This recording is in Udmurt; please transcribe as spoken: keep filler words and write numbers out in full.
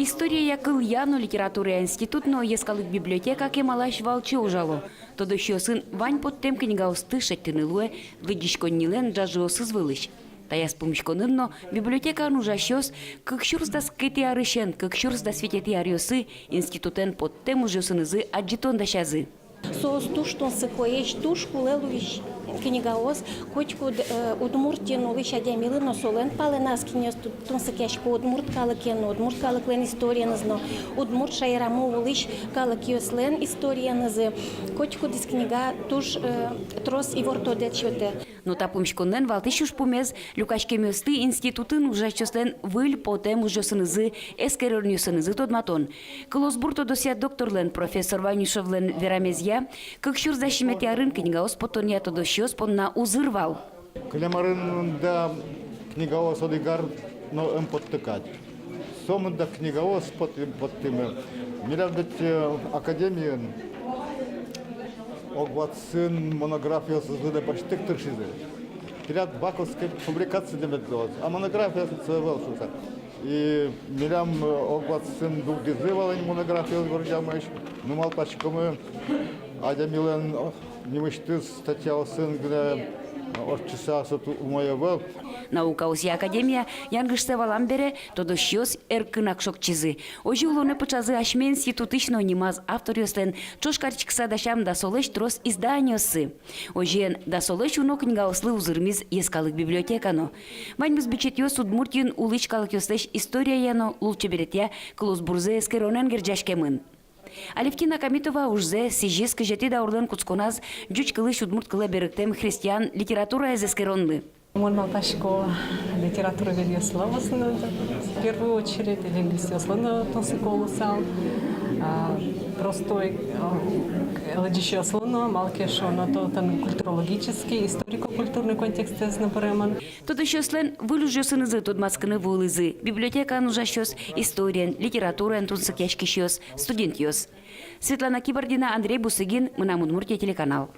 История, кылъя но литературая институт но Йӧскалык библиотека кемалась валче ужало. Тодосчиосын вань поттэм книгаосты шедьтыны луэ лыдӟиськоннилэн ӝажыосыз вылысь. Таяз пумиськонын но библиотекаын ужасьёс кык сюрс дас кыкетӥ арысен кык сюрс дас витетӥ аръёсы институтэн поттэм ужъёсынызы адӟытон дасязы. Соос туж тунсыкоесь, туж кулэ луись книгаос, котькуд, э, Удмуртиын улӥсь адямилы но солэн палэназ кинъёс ту-, тунсыкъясько удмурт калыкен но, удмурт калыклэн историеныз но, удмурт шаерамы улӥсь калыкъёслэн историенызы. Котькудӥз книга туж, э, трос ивор тодэ сётэ. Но та пумиськонлэн валтӥсь ужпумез — люкаськемъёсты институтын ужасьёслэн выль потэм ужъёсынызы, эскеронъёсынызы тодматон. Кылосбур тодосъя докторлэн, профессор Ванюшевлэн верамезъя, кык сюрс дас сизьыметӥ арын книгаос поттонъя тодосчиос понна узыр вал. Кылем арын мында книгаос одӥг ар но ӧм потты кадь. Со мында книгаос потты-, поттӥмы. Милям ведь, э, академиын ог ватсын монографиосызлы паськытэк тыршизы. Тӥляд бакуське публикация мед луоз, а монографиосыз ӧвӧл шуса. И милям, э, ог ватсын дугдӥзы вал ини монографиос гожъямысь, но малпаськомы, адямилэн, о, нимысьтыз статьяосын гинэ, э, ортчыса со ту-, умой ӧвӧл. Наукаосъя академия янгышсэ валам бере, тодосчиос эркынак шокчизы. Озьы улонэ пыӵазы асьме институтысь но нимаз авторъёслэн ӵош кариськыса дасям дасолэсь трос изданиоссы. Озьыен, дасолэсь уно книгаослы узырмиз Йӧскалык библиотека но. Ваньмыз бичетъёс Удмуртиын улӥсь калыкъёслэсь историяя но лулчеберетъя кылосбурзэ эскеронэн герӟаськемын. Алевтина Камитова ужзэ сизьыс кызетӥ даурлэн кутсконаз ӟуч кылысь удмурт кылэ берыктэм христиан литератураез эскеронлы. Мон малпасько, литературоведъёслы вӧсна, в первую очередь, лингвистъёслы но тунсыко луысал, а, простой, а, лыдӟисьёслы но, малы ке шуоно, отын культурологический, историко-культурный контекстэз но пыремын. Тодосчиослэн выль ужъёсынызы тодматскыны вуылӥзы библиотекаын ужасьёс, историен, литератураен тунсыкъяськисьёс, студентъёс. Светлана Кибардина, Андрей Бусыгин, «Мынам Удмуртие» телеканал.